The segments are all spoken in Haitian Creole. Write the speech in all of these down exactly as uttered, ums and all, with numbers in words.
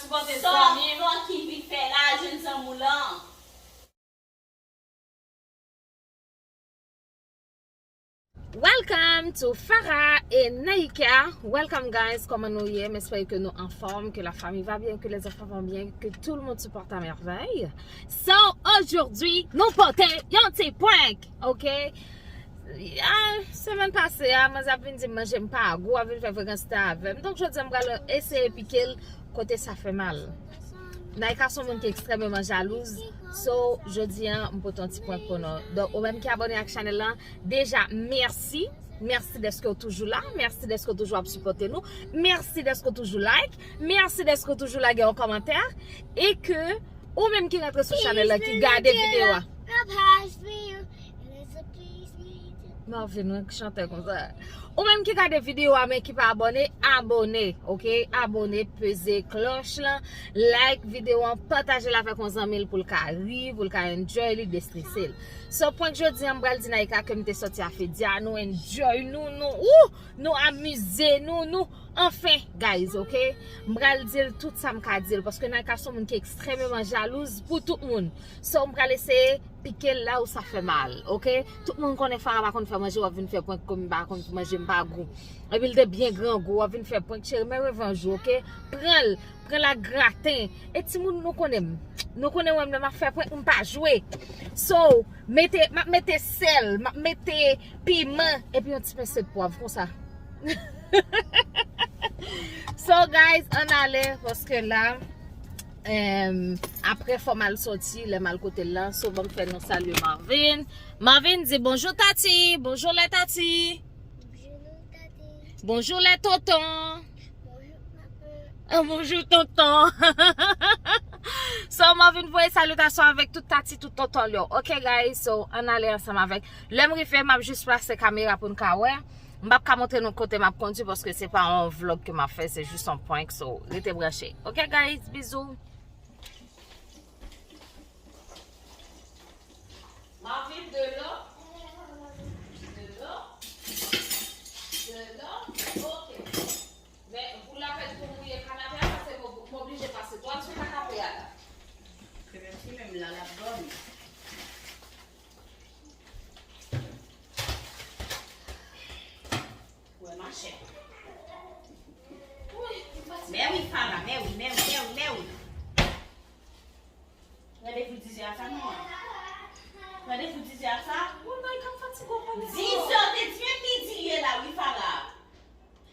Sipòte zanmi m. Sa w ki vin fè la, jèn zanmi w lan? Welcome to Farah et Naïka. Welcome guys, kòman nou ye? M espère que nou anfòm, que la famille va bien, que les enfants vont bien, que tout le monde se porte à merveille. So, aujourd'hui, nou pote yon ti prank, ok? Ah, semèn pase a, manzè ap vin di m manje m pa gou, ap vin fè frekans ta avè m. Donk, jodi a, m pral eseye pike l kote sa fè mal. Naïka se yon moun ki ekstrèmeman jalouz. So, jodi a, m pote yon ti prank pou nou. Donk, ou menm ki abòne ak chanèl lan, deja, mèsi. Mèsi dèske w toujou la. Mèsi dèske w toujou ap sipòte nou. Mèsi dèske w toujou like. Mèsi dèske w toujou lage yon kòmantè. E ke ou menm ki rantre sou chanèl la, ki gade videyo a. Marvin, mwen k chante konsa. Ou menm ki gade videyo a, men ki pa abòne, abòne, ok? Abòne, peze klòch lan, like videyo an, pataje l avèk yon zanmi l pou l ka ri, pou l ka enjoy li, destrese l. So, prank jodi a, m pral di Naïka ke m te sòti a Fedia, nou enjoy, nou, nou, ou, nou amize, nou, nou, anfen, guys, ok? M pral di l tout sa m ka di l, paske Naïka se yon moun ki ekstrèmeman jalouz pou tout moun. So, m pral eseye pike l la ou sa fè mal, ok? Tout moun konnen Farah pa konn fè manje, w ap vin fè prank kòm m pa konn manje m pa gou. Epi l te byen grangou, w ap vin fè prank, cheri, men revanj ou, ok? Pran l, pran l ak graten. E timoun, nou konnen m. Nou konnen mwen, lè m ap fè prank, m pa jwe. So, mete, m ap mete sèl, m ap mete piman, epi yon ti pense pwav, konsa. So, guys, ann ale, paske la, em, apre fò m al sòti, lè m al kote l la, so, ban m fè nou salye Marvin. Marvin, di bonjou, Tati. Bonjou, lè Tati. Bonjou, lè tonton. Ah, bonjou, tonton. So, Marvin voye salitasyon avèk tout Tati, tout tonton l yo. Ok, guys, so, ann ale ansanm avèk. Lè m rive, m ap jis plase kamera pou n ka wè. M p ap ka montre nou kote m ap kondui, paske se pa yon vlog ke m ap fè, se jis yon prank, so, rete branche. Ok, guys, bizou. Marvin, dlo? Dlo? Dlo? Ok. Men, pou lapèd pou mouye kanape a, paske m ob-, m oblije pase twal sou kanape a la. Kanape menm la, l ap dòmi. Wè, machè. Wi, m fatige. Mè wi, Farah, mè wi, mè wi, mè wi, mè wi. Randevou dizè a sa non. Randevou dizè a sa. Wi, Naïka, m fatige w pale fò. Dizè, w te di menm midi ye la, wi, Farah.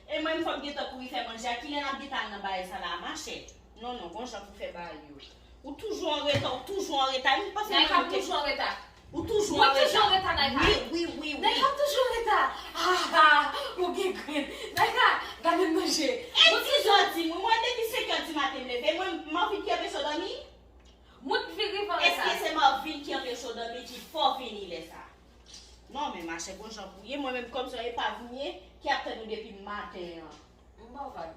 E mwen, m fò m gentan kouri fè manje a. Kilè n ap gentan al nan bagay sa la, machè? Non, non, gon jan pou fè bagay yo. Ou toujou an reta, ou toujou an reta. M panse Naïka, m toujou an reta. Ou toujou an reta. Mwen toujou an reta, Naïka. Wi, wi, wi, wi. Naïka, m toujou an reta. Ah, ah, ou gen grenn. Naïka, gade m manje. E dizè w di m, mwen depi senk è di maten m leve, mwen, m anvi kenbe sou dòmi. Mwen vin rive an reta. Èske se Marvin ki anpeche w dòmi ki fè w vini lè sa? Non, men machè, gon jan pou ye. Mwen menm kòm se yon epav m ye, ki ap tann ou depi maten an. M ba w vag.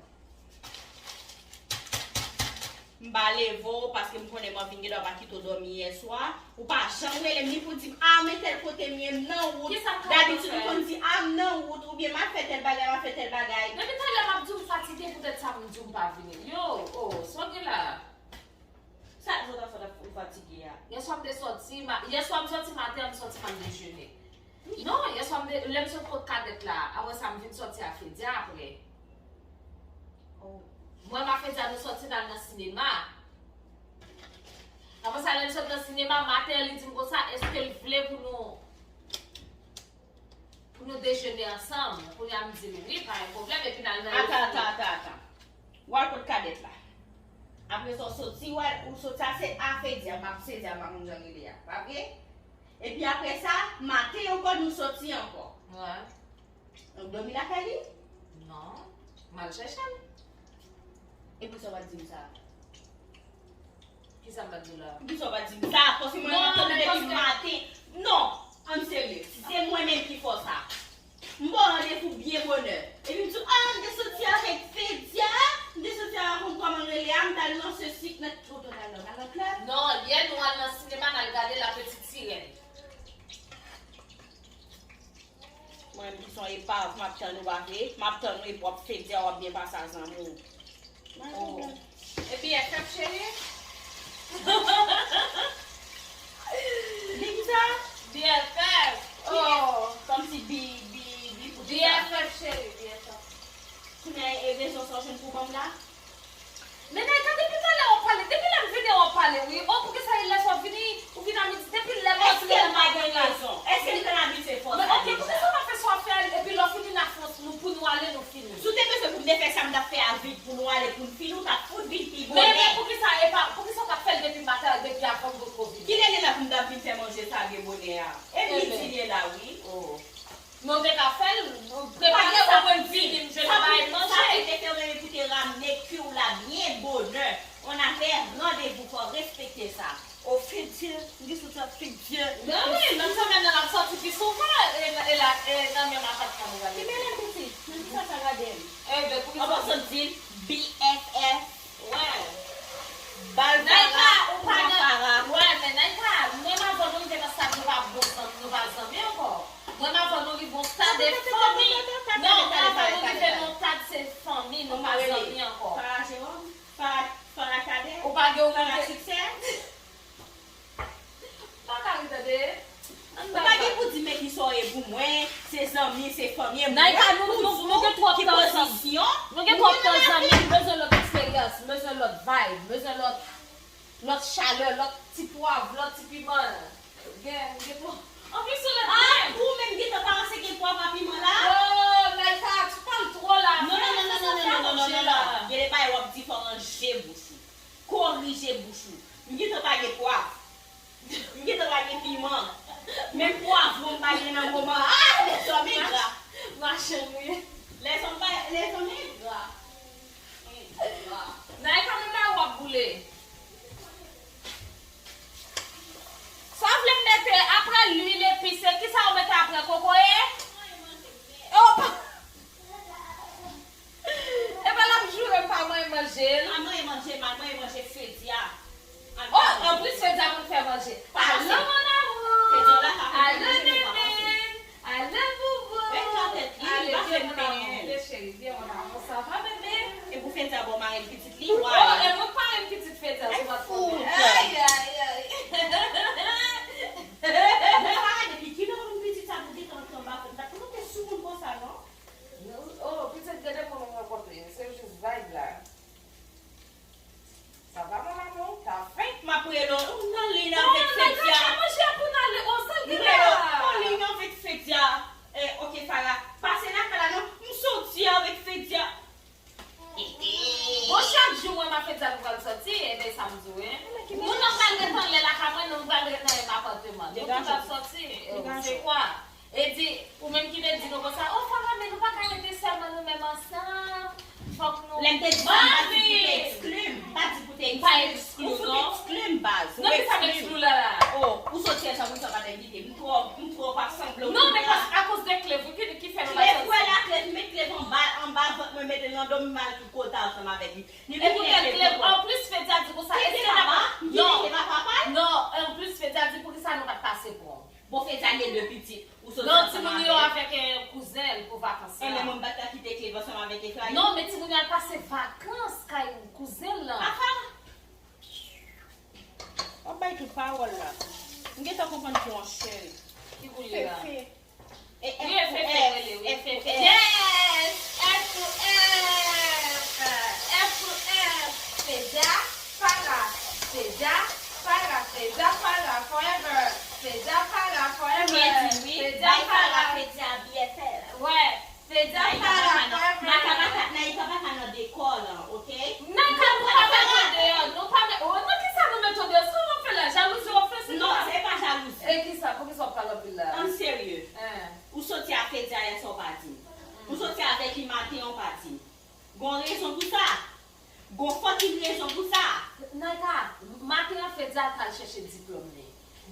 M pa leve w paske m konnen Marvin gen dwa pa kite w dòmi yè swa. Ou pa janm rele m ni pou di m, "Ah, men tèl kote m ye, m nan wout." Dabitid ou konn di, "Ah, m nan wout," oubyen, "M ap fè tèl bagay, m ap fè tèl bagay." Depi talè m ap di w m fatige, poutèt sa m di w m pa vini. Yo, oh, sa w gen la? Sa k zòt ap fè w fatige a? Yèswa m te sòti, ma-, yèswa m sòti maten an, m sòti pa m dejene. Non, yèswa m de-, lè m sot kot Kadèt la, apre sa m vin sòti a Fedia apre. Oh. Mwen m a Fedia nou sòti n al nan sinema. Apre sa lè n sot nan sinema, maten an li di m konsa, èske l vle pou nou Pou nou dejene ansanm. Kounye a m di l wi, pa gen pwoblèm, epi n al nan Ata, ata, ata, ata. W al kot Kadèt la. Apre sa, w soti, w al, ou soti a, se a Fedia, m ap Fedia, m pa konn jan rele a. Pa vre? Epi apre sa, maten ankò, nou soti ankò. Wi. Ou dòmi lakay li? Non. M al chèche l. E poukisa w pa t di m sa? Kisa m pa t di w la? Poukisa w pa t di m sa? Paske mwen menm tande depi maten. Non, ann serye. Si se mwen menm ki fè w sa. M ba w randevou byen bonè. Epi m di w, ah, m te soti avèk Fedia, m te soti avèk yon kòman l rele a, m t al nan sesi, nan, kote w t al la, w t al nan klèb? Non, yè nou al nan sinema, n al gade La Petite Sirène. Mwen menm ki se yon epav, m ap tann ou, pa vre? M ap tann ou epi w ap fè di a w ap byen pase a zanmi w. Oh. E B F F, cheri? Li ki sa? B F F. Oh, kòmsi bi, bi, bi pou ki sa? B F F, cheri, B F F. Kounye a, e rezon sa w jwenn pou ban m la? Men Naïka, depi talè w ap pale, depi lè m vini w ap pale, wi. Oh, poukisa e lè sa w vini, ou vin a midi, depi lè m ap vini w ap pale la. Èske m pa gen rezon? Èske m konn abitye fòs avè sa? Men ok, poukisa w pa fè sa w ap fè a, epi lè w fini nan fòs nou, pou nou ale, nou fini? Si w te bezwen pou m te fè sa m t ap fè a vit pou nou ale, pou n fini, ou t ap fout vin pi bonè. Men, men poukisa, e pa, poukisa w t ap fè l depi maten, depi avan m potko vini? Kilè l ye la pou m t ap vin fè manje sa byen bonè a? E midi l ye la, wi. Oh. Men w te ka fè l, prepare omwen vini, m jwenn bagay manje. Sa ki te fè w menm pou te ramne ki w la byen bonè. On avait rendez-vous, fò w respekte sa. Oh, Fedya, m gen soti ak Fedya. Men wi, nan semèn nan, l ap soti pi souvan, e, e la, e nan menm apatman nou rale. Ki bèl pitit, men kisa sa gade m? Enben, poukisa w sot di l B F F? Wè. Bal Naïka, para, ou pa nan, para. Wè, men Naïka, menm avan nou rive nan stad nou pa bon zanmi, nou pa zanmi ankò. Menm avan nou rive yon stad de fanmi. Non, men avan nou rive nan stad se fanmi, nou pa zanmi ankò. Para Jewòm, para, para Kadè, ou pa gen yon para Siksè. M pa ka ri tande. Ou pa gen pou di men kisa w ye pou mwen, se zanmi, se fanmi, e mwen pou di w ki pozisyon. Nou gen twòp tan zanmi, nou gen twòp tan zanmi, nou bezwen lòt eksperyans, nou bezwen lòt vibe, nou bezwen lòt, lòt chalè, lòt ti pwav, lòt ti piman. Gen, gen twòp. Anplis ou lòt menm. Ah, ou menm gentan pa ranse gen pwav a piman la? Oh, Naïka, tu parles trop la. Non, non, non, non, non, non, non, non, non, non. Gen de bagay w ap di fò w ranje bouch ou. Korije bouch ou. M gentan pa gen pwav. M gentan pa gen piman. Menm pwavwon m pa gen nan moman an. Ah, lèzòm engra. Machann ou ye. Lèzòm pa, lèzòm engra. Engra. Naïka, men bagay w ap boule. Sa w vle m mete apre lwil epise, kisa w mete apre kokoye? Epa! Epa l ap joure m pa manyen manje l. A manyen manje mal, manyen manje Fedya. Oh, anplis Fedya konn fè manje. Alò mon amour. Alò nenenn. Alò boubou. Alò byen mon amour. Byen cheri, byen mon amour. Ça va bébé? E pou Fedya ba w mari l pitit li. Oh, e mwen k pare m pitit Fedya sou pa t konnen. Ay, ay, ay. Mwen pa depi kilè w konn pitit sa pou gentan antre anba fèt. M pa t konn te sou moun konsa non. Oh, pitit, gade moun ou rankontre yo, se jis vibe la. Ça va mon amour? T'as faim? M ap rele w, ou nan liy avèk Fedya. Non, Naïka, fè manje a pou n ale. Oh, sa l gen la? M rele w, ou nan liy avèk Fedya. Eh, ok, Farah, pase lakay la non. M soti avèk Fedya. Bon, chak jou mwen m ap fè di a nou pral sòti, e ben sa m di w, hein. Nou, nou pral ret anlè lakay mwen, nou pral ret nan menm apatman. Nou tout ap sòti, e se kwa? E di, ou menm ki te di nou konsa, oh, Farah, men nou pa ka rete sèlman nou menm ansanm. Fòk nou. Lè m te di sa, m pa di pou te ekskli m. M pa di pou te ekskli m. M pa ekskli w non. Ou fout ekskli m, baz. Nan kisa m ekskli w la la? Oh, ou soti ansanm, ou sa pa t envite m. M twò, m twò pa sanble w. Non, men pas, akoz de Cleve, wi, ki, ki fè nou pa sòti. Cleve kwè la, Cleve met Cleve anba, anba vant mwen, mete l nan do m, m al kota ansanm avèk li. Li vin kite Cleve. Anplis, Fedya di konsa, èske n ap, non. Non, anplis, Fedya di poukisa nou pa t pase pran. Bon, Fedya gen de pitit, ou soti ansanm avèk. Non, timoun yo avèk, eh, kouzen l pou vakans la. Enben, mwen m pa t ka kite Cleve ansanm avèk Efraïm. Non, men timoun yo al pase vakans kay kouzen l lan. Afa! W ap bay tout pawòl la. M gentan konprann ki yon cheri. Ki koulye la? Fefe. E F pou F, F pou F. Yes! F pou F! F pou F! Fedya, Farah. Fedya, Farah. Fedya, Farah forever. Fedya, Farah forever. Fedya, Farah. Fedya, B F F. Wè. Fedya, Farah forever. Naïka pa ka, Naïka pa ka nan dekò lan, ok? Naïka, nou pa mete w deyò, nou pa mete, oh, nan kisa nou mete w deyò? Sa w ap fè la? Jalouzi w ap fè, se pa? Non, se pa jalouzi. E kisa? Poukisa w ap pale anpil la? Ann serye. Hein. Ou soti a Fedya yè sa w pa di m. Ou soti avèk li maten an w pa di m. Gon rezon pou sa? Gon fòkin rezon pou sa? Naïka, maten an Fedya t al chèche diplòm li.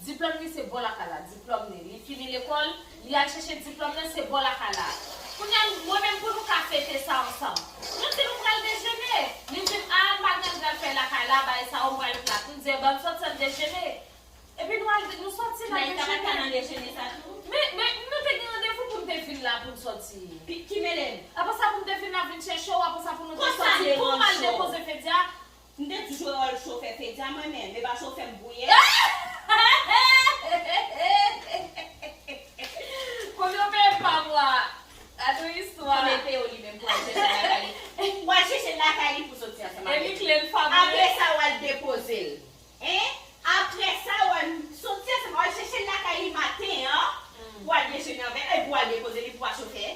Diplòm li se bò lakay la. Diplòm li, li fini lekòl, li al chèche diplòm nan se bò lakay la. Kounye a, mwen menm pou nou ka fete sa ansanm. Nou di nou pral dejene. Li di m, a, m pa gen anyen pral fè lakay la, bagay sa yo, m pral plat. M di, e, ban m sòti ann dejene. Epi nou al, nou sòti nan dejene. Naïka pa t ka nan dejene sa tou? Men, men, nou te gen randevou pou n te vin la pou n sòti. Ki, ki mele n? Apre sa pou n te vin la vin chèche w, apre sa pou nou te sòti, pou m al depoze Fedya. M te di w se wòl chofè Fedya mwen menm, e pa chofè m pou ye. Konbyen w peye pa mwa? Gade yon istwa. Konbyen l peye w li menm pou al chèche l lakay li? W al chèche l lakay li pou soti ansanm avèk li. Apre sa, w al depoze l. Hein? Apre sa, w al soti ansanm, w al chèche l lakay li maten an, pou w al dejene avè l, epi w al depoze li pou w al chofè.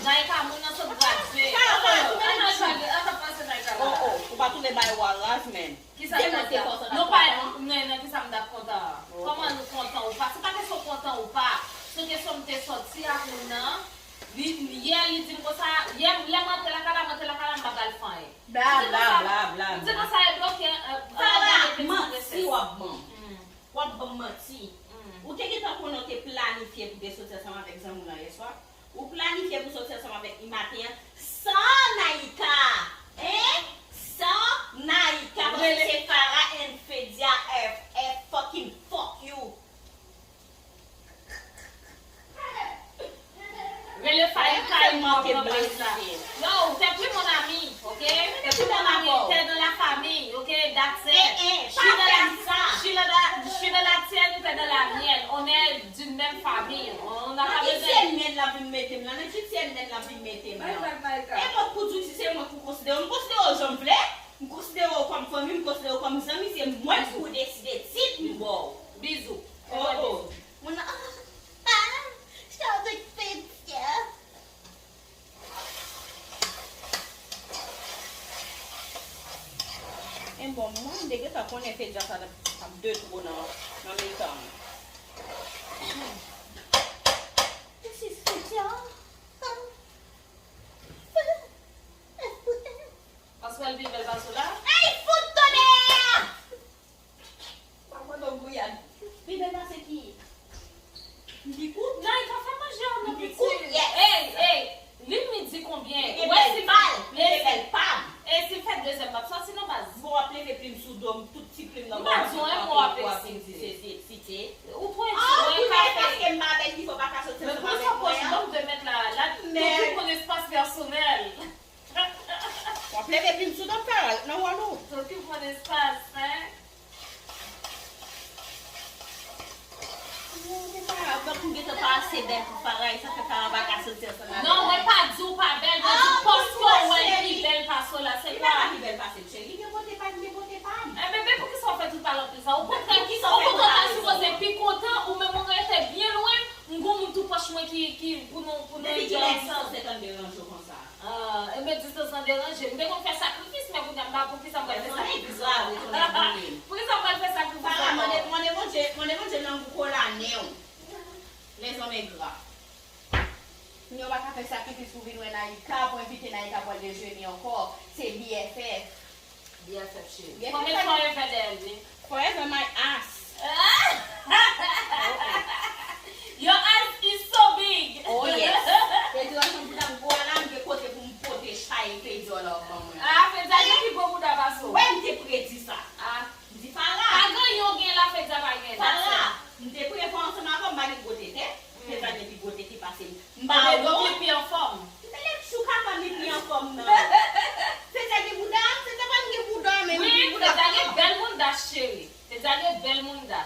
Naika, moun nan sot gradye. An ap pase, an ap pase Naika la. Oh, oh, ou pa tounen bay wa raz, men. Kisa m t ap kontan? Non, pa, men nan kisa m t ap kontan an? Kòman nou kontan ou pa? Se pa kesyon kontan ou pa. Se kesyon m te sòti ak moun nan. Li, yè, li di m konsa, yè, lè m antre lakay la, m antre lakay la, m pa pral fè anyen. Bla, bla, bla, bla, bla. M di konsa, e bloke, an, an, an, manti w ap ban m. W ap ban m manti. Ou te gentan konnen w te planifye pou w te soti ansanm avèk zanmi w lan yèswa? Ou planifye pou w soti ansanm avèk li maten an san Naïka? Hein? San Naïka, paske se Farah and Fedya F F fucking fuck you. Rele Faïka e mò pran plas la. Yo, t'es plus mon ami, ok? T'es plus mon ami, t'es dans la famille, ok? That's it. She dans la, she dans la, she dans la tienne, t'es dans la mienne. On est d'une même famille. On n'a pas besoin. Nan ki tièn mèn l ap vin mete m la? Nan ki tièn mèn l ap vin mete m la? E mwen k pou di w si se mwen k pou konsidere w. M konsidere w jan m vle. M konsidere w kòm fanmi, m konsidere w kòm zanmi. Se mwen k pou deside tit m ba w. Bizou. Oh, oh. Moun nan, ah, ah, je t'avais fait peur. E bon, mwen, m te gentan konnen Fedya sa t ap de two nan, nan mitan. This is Fedya. Paske l pi bèl pase w la? Ay, fout tonè! Pa mande w gouyad. Pi bèl pase ki? M pi kout? Nan, li pa fè manje an non, pitit. Ey, ey, li midi konbyen? Ou wè si li bèl pa m. E si l fè dezyèm m ap sòti non baz. Bon, w ap leve plim sou do m, tout ti plim nan bò. M pa di w yon mo avèk site. Ou twò eksite. An, ou konnen paske m pa bèl ki fè w pa ka soti ansanm avèk mwen an. Men pou pran espas pèsonèl. W ap leve plim sou do m, Farah, nan wòl ou. Okipe w nan espas, hein. Ou te Farah, fòk ou gentan pa ase bèl pou Farah, e sa fè Farah pa ka soti ansanm avè w. Non, mwen pa di w pa bèl, mwen di paske w wè l pi bèl pase w la, se kwa? Li pa pi bèl pase m, cheri, li gen bote pa l, m gen bote pa m. Enben, men poukisa w fè tout pale anpil sa? Okontrè, okontrè, w ta sipoze pi kontan, ou menm ou rete byen lwen, m gon moun tou pwòch mwen ki, ki, pou nou, pou nou enjoy ansanm. Depi kilè distans lan deranje w konsa? Ah, enben distans lan deranje m. M te konn fè sakrifis, men kounye a m pa konn poukisa m pral fè sakrifis sa. Poukisa m pral fè sakrifis sa ankò? Mande, mande Bondye, mande Bondye lang ou kola nen w. Lèzòm engra. Kounye a w pa ka fè sakrifis pou vin wè Naïka, pou envite Naïka pou al dejene ankò. Se B F F. B F F cheri. Konbyen forever dèyè l di? Forever my ass. Your ass is so big. Oh yes. Fedya, jan m di w gwo a la, m gen kote pou m pote chay Fedya la w ban mwen. Ah, Fedya gen pi gwo bouda pase w. Wè m te predi sa. Ah. M di Farah. Pa gen yon gen la Fedya pa gen. Farah, m te prevwa ansanm avè w, m pa gen gwo tete. Fedya gen pi gwo tete pase m. M pa wont. Li pi anfòm. M te lè tchou kaka m li pi anfòm nan. Fedya gen bouda? Fedya pa gen bouda, men li gen bouda. Wi, Fedya gen bèl mounda, cheri. Fedya gen bèl mounda.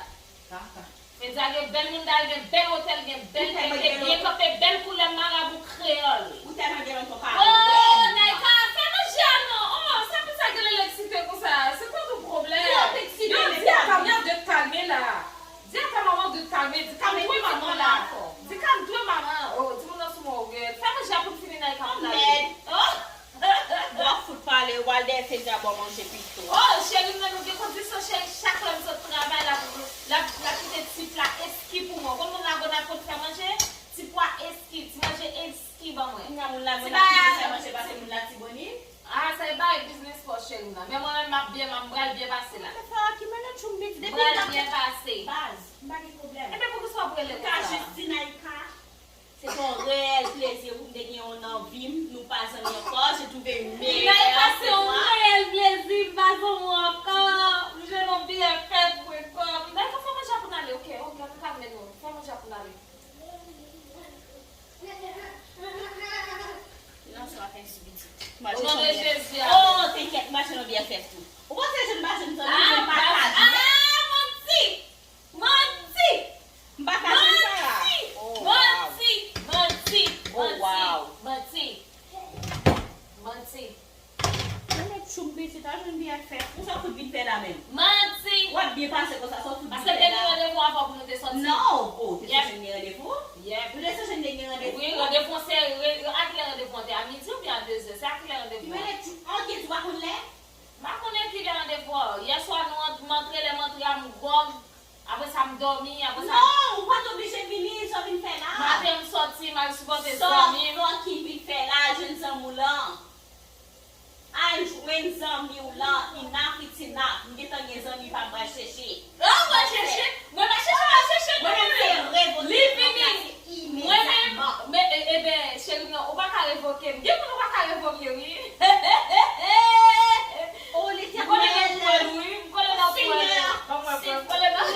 Fedya gen bèl mounda, l gen bèl wotè, l gen bèl tete, byen kanpe, bèl koulè marabou kreyòl. Ou tèlman gen lontan pa wè m. Oh, Naïka, fè manje a non. Oh, sa pou sa genlè l eksite konsa? C'est quoi ton problème? Yo, di a ta mère de te calmer la. Di a ta maman de te calmer. Di calme toi maman la. Di calme toi maman. Oh, timoun nan sou mwen, ok. Fè manje a pou n fini, Naïka, pou n ale. Oh! W ap fout pale, w al dèyè Fedya ba w manje pito. Oh, cheri m nan, nou gen kondisyon, cheri. Chak lè m sot travay, l ap, l ap, l ap kite ti pla eski pou mwen. Ou konn moun Lagonav konn fè manje? Ti pwa eski, ti manje eski ban mwen. Kounya moun Lagonav ki konn fè manje pase moun Latibonit? Ah, sa e bagay biznis pa w, cheri m nan. Men mwen menm, m ap byen, m ap, m pral byen pase la. Sa ki mennaj ou m piti depi m pral byen pase. Baz, m pa gen pwoblèm. Enben, poukisa w ap rele konsa? Ou ka jis di Naïka. Se te yon reyèl plezi pou m te gen w nan vi m. Nou pa zanmi ankò, je trouve une meilleure que toi. Naïka, se yon reyèl plezi, m pa zanmi w ankò. M jwenn yon B F F pou ekòm. Naïka, fè manje a pou n ale, ok? Ok, ann kalme nou. Fè manje a pou n ale. Nan sa fè si pitit. O non de Jezi, amen. Oh, Sa jwenn byen fè. Ou sa fout vin fè la menm? Manti! W ap byen pase konsa, sa w fout vin fè la? Paske te gen randevou avè w pou nou te soti. Non! Oh, te sonje n gen randevou? Yep. Nou te sonje n te gen randevou? Wi, randevou an se, re- a kilè randevou an te? A midi oubyen a dezè? Se a kilè randevou an? Ki mele ti, ok, ti w pa konn lè? M pa konnen kilè randevou an. Yè swa nou ant- m antre, lè m antre a m gwòg. Apre sa m dòmi, apre sa. Non, ou pa t oblije vini, sa w vin fè la? Maten m sòti, m al sipòte zanmi m. Sa w fucking vin fè la, jwenn zanmi w lan? Al jwenn zanmi w lan, enough is enough. M gentan gen zanmi pa m pral chèche. Ah, ou pral chèche? Mwen pa chèche, pa chèche, non, mwen menm. Li vini. Mwen menm, men, e, e ben, cheri m nan, ou pa ka revoke m. Gen moun ou pa ka revoke, wi. Oh, Letènèl. M kole nan pwèl, wi. M kole nan pwèl. Ban mwen pwèl. M kole nan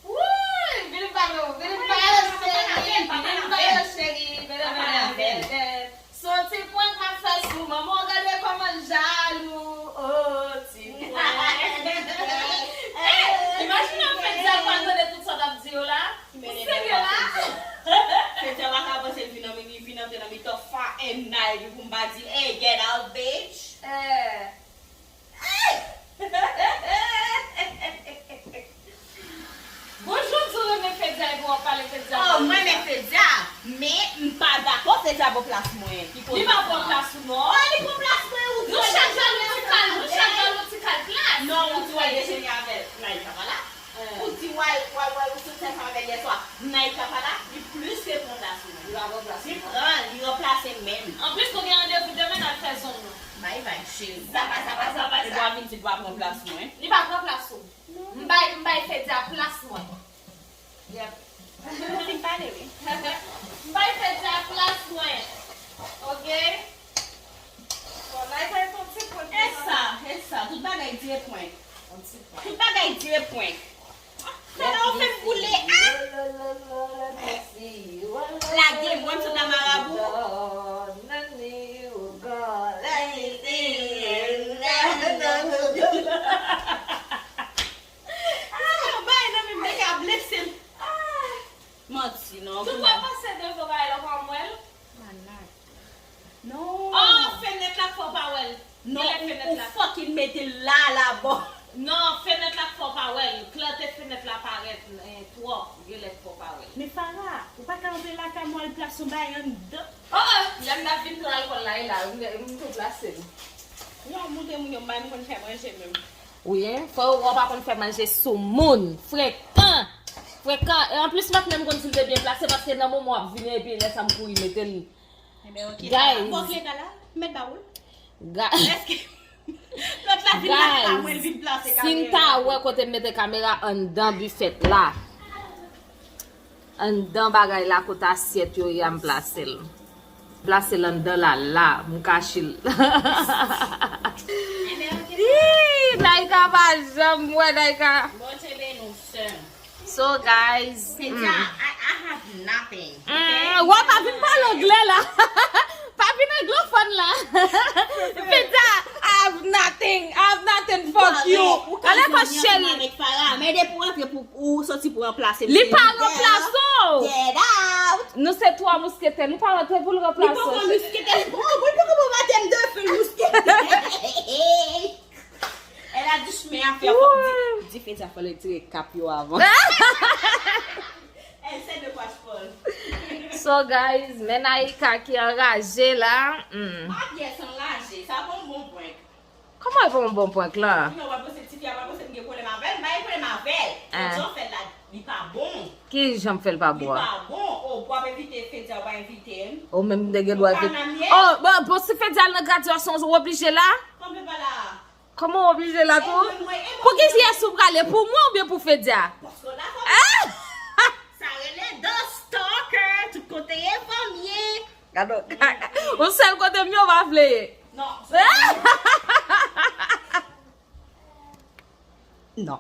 Wouy! Vin ba yo, vin ba yo, cheri. Vin ba yo, cheri. Vin ba yo, cheri. Son ti prank m ap fè sou manman w, gade kòman l jalou. Oh, ti prank. Imajine w fè di a pa tande tout sa w t ap di yo la. Ou serye la? Fedya pa ka panse l vin nan mi- vin antre nan mitan Fa and Nike pou m pa di, "Hey, get out, bitch." Eh. Bonjou, di w renmen Fedya epi w ap pale Fedya. Oh, mwen renmen Fedya, men m pa dakò Fedya pran plas mwen. Li pa pran plas ou non. Oh, li pran plas mwen, ou di. Nou chak jalou ti kal, nou chak jalou ti kal plas. Non, ou di w al dejene avè l. Naïka pa la. Ou di w al, w al, w al, ou soti ansanm avè l yèswa. Naïka pa la, li plis ke pran plas mwen. Li pa pran plas mwen. Li pran, li ranplase m menm. Anplis, nou gen randevou demen, n al fè zong nou. Bay, bay, cheri. Zapa, zapa, zapa, zapa. Li pa vin di l pa pran plas mwen. Li pa pran plas ou. M bay, m bay Fedya plas mwen. Yep. Li pale, wi. M bay Fedya plas mwen. Oke? Bon, la, e pa yon ti prank. E sa, e sa. Tout bagay di e prank. Tout bagay di e prank. Fè la ou fè m boule. Ah! Lage mwen, m sot la marabou. Ah, bay nan men m, nèg a blese m. Ah. Manti, non. Tout lè pase devan bagay la, ou pa wè l? Malad. Non. Oh, fenèt la k fè w pa wè l. Non, ou, ou fucking mete l la, la, bon. Non, fenèt la k fè w pa wè l. Klète fenèt la parèt, eh, twòp. Genlè k fè w pa wè l. Men Farah, ou pa ka antre lakay mwen al plase yon bagay anndan? Oh, oh, lè m t ap vin pran alkòl la, e la, m, m tou plase l. Yon moute moun yo, m pa menm konn fè manje menm. Wi, en, fò w wè w pa konn fè manje sou moun. Frekan! Frekan! E anplis, m pa t menm konn si l te byen plase, paske nan moman w ap vini, epi lè sa m kouri mete l. Ebyen, ok, guys. Bon, kleta la, m mèt ba ou l. Ga- Èske lòt la vin la, pa mwen l vin plase kamera? Guys, si n ta wè kote m mete kamera anndan bifèt la. Anndan bagay la kote asyèt yo ye a, m plase l. Plase l anndan la, la, m kache l. Ebyen, ok. Ih, Naïka pa janm wè Naïka. Bondye beni w, sè m. So, guys, Fedya, mm. I, I have nothing, okay? Mm, wè, pa vin pale anglè la. Pa vin anglofòn la. Fedya, I have nothing. I have nothing. Fuck you. Ale kò cheri. Avèk Farah, men depi w antre pou ou soti pou ranplase m, li pa ranplase w. Get out. Nou se twa mousketè. Nou pa rantre pou l ranplase w. Li poko mousketè. Li poko, li poko pran batèm de feu mousketè. Elle a dit, men afè, fòk di, di Fedya fò l retire kap yo avan. Elle sait de quoi je parle. So, guys, men Naïka ki anraje la. Hmm. Ah, yes, anraje. Sa pa yon bon prank. Kòman e pa yon bon prank la? Non, w ap panse tifi a pa panse m gen pwoblèm avè l, m pa gen pwoblèm avè l. Ah. Jan w fè l la, li pa bon. Ki jan m fè l pa bon? Li pa bon. Oh, w ap envite Fedya, w pa envite m. Ou menm te gen dwa envite. Oh, bon, bon, si Fedya al nan gradyasyon, ou oblije la? Kanpe pa la. Kòman w oblije la tou? Pou ki yès ou prale? Pou mwen oubyen pou Fedya? Paske w la fò. Ah! Sa rele The Stalker, tout kote ye fanm ye. Gade, yon sèl kote m ye, w pa vle ye. Non. Non.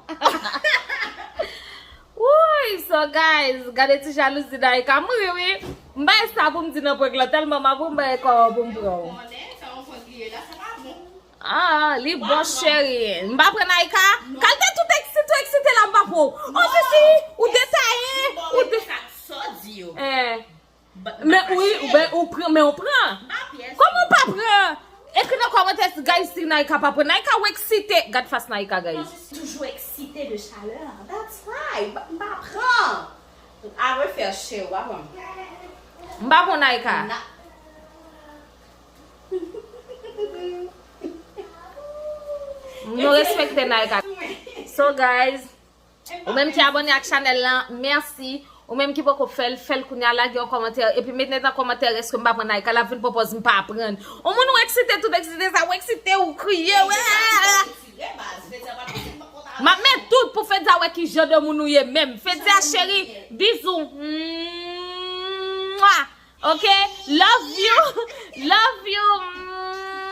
Wouy, so guys, gade ti jalouzi Naïka, m ri wi. M bay sa pou m di nan prank lan, tèlman m ap ri, m bay kò pou m pran w. Konnen, sa yon prank li ye la, sa pa bon. Ah, li bon cheri. M pa pran Naïka. Kalite tout eksite, tout eksite la, m pa pran w. Oh, sisi, ou detaye, ou de- Sa di yo. Eh. Men ou, men ou pran, men ou pran. Pa pyès. Kòman w pa Pran. Ekri nan kòmantè, guys, si Naïka pa pran. Naïka ou eksite. Gad fas Naïka, guys. Toujou eksite de chalè. That's why. M pa pran. Arefè, cheri, w pa pran. M pa pran Naïka. Nou respekte Naïka. So, guys, ou menm ki abòne ak chanèl lan, mèsi. Ou menm ki poko fè l, fè l kounye a, lage yon kòmantè, epi mete nan kòmantè èske m pa pran Naïka, l ap vin pran pòz m pa pran. Yon moun ou eksite, tout eksite sa, ou eksite, ou kriye, ou... M ap met tout pou Fedya wè ki jan de moun ou ye menm. Fedya cheri, bizou. Mwah. Ok? Love you. Love you.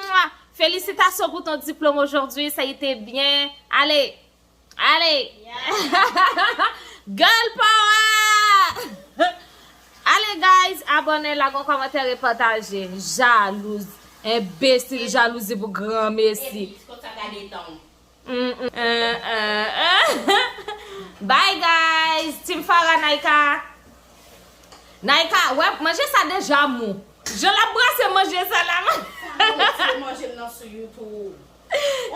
Mwah. Félicitations pour ton diplôme aujourd'hui, ça a été bien. Allez. Allez. Girl power. Allez, guys, abòne, lage yon kòmantè e pataje. Jalouz. Enbesil, jalouzi pou granmesi. Mm, mm, eh, eh, eh. Bye, guys. Team Farah, Naïka. Naïka, wè, manje sa deja mou. Jan l ap brase manje sa la. Sa retire manje m nan sou YouTube.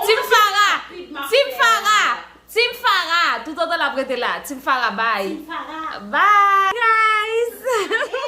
Team Farah. Team Farah. Team Farah. Toutotan l ap rete la. Team Farah, bye. Team Farah. Bye, guys.